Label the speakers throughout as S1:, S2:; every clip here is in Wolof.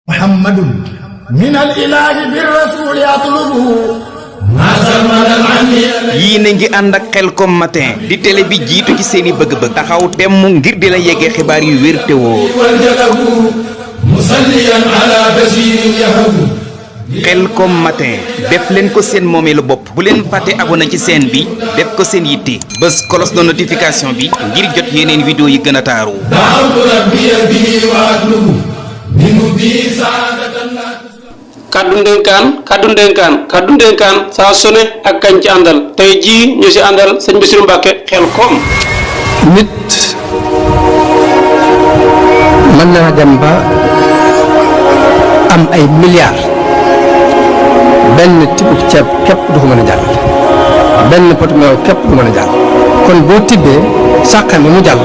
S1: muhammadun min al ilahi bir rasul yatlubu.
S2: yii na ngi ànd ak Khelcom matin di télé bi jiitu ci seeni bëgg-bëgg taxaw temm ngir di la yeggee xibaar yu wér te wóor. Khelcom matin def leen ko seen moomeelu bopp bu leen fàtte abonné ci chaîne bi def ko seen yitte bés cloche de notification bi ngir jot yeneen vidéo yi gën a taaru.
S3: kaddu ndénkaan saa sone ak kañ ci àndal tey jii ñu si àndal sëñ Bassirou Mbacké Khelcom.
S4: nit mën naa dem ba am ay milliards benn tibb ceeb képp du ko mën a jàll benn pot meew képp du mën a jàll kon boo tibbee sàqami mu jàll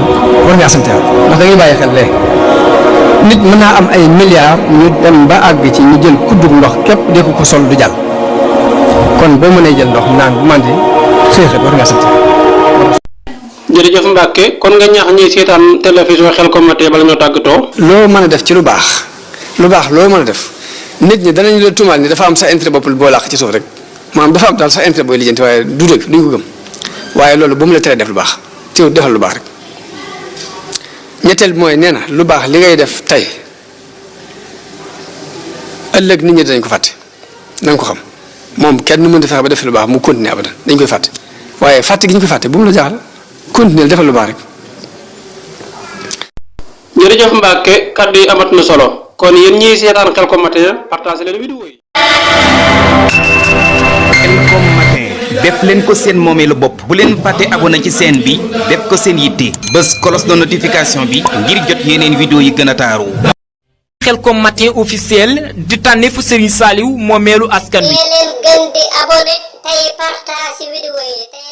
S4: war ngaa sant Yàlla ndax da ngay bàyyi xel lee nit mën naa am ay milliards ñu dem ba àgg ci ñu jël kuddug ndox képp de ko sol du jàll kon boo mënee jël ndox naan bu màndi xëy war ngaa sant Yàlla.
S3: jërëjëf Mbacké kon nga ñaax ñiy seetaan télévision Khelcom matin bala ñoo tàggatoo.
S4: loo mën a def ci lu baax loo mën a def nit ñi danañ la tuumaal ni dafa am sa intérêt bopp boo làq ci suuf rek maanaam dafa am daal sa intérêt booy lijjanti waaye du dëgg duñ ko gëm waaye loolu ba mu la teree def lu baax teew defal lu baax rek. ñetteel bi mooy nee na lu baax li ngay def tey ëllëg nit ñi danañ ko fàtte na nga ko xam moom kenn mën di fexe ba def lu baax mu continuer abadan dañ koy fàtte waaye fàtte gi ñu koy fàtte bu mu la jaaxal continuer defal lu baax rek.
S3: jërëjëf Mbacké kaddu yi amat na solo kon yéen ñii seetaan Khelcom matin partagé leen vidéo yi.
S2: Khelcom matin def leen ko seen moomeelu bopp bu leen fàtte abonné ci chaîne bi def ko seen yitte bés cloche de notification bi ngir jot yeneen vidéo yi gën a taaru.
S5: Khelcom matin officiel di tànneefu Serigne Saliou moomeelu askan wi.
S6: leen gën di abonné tey partage vidéo yi tey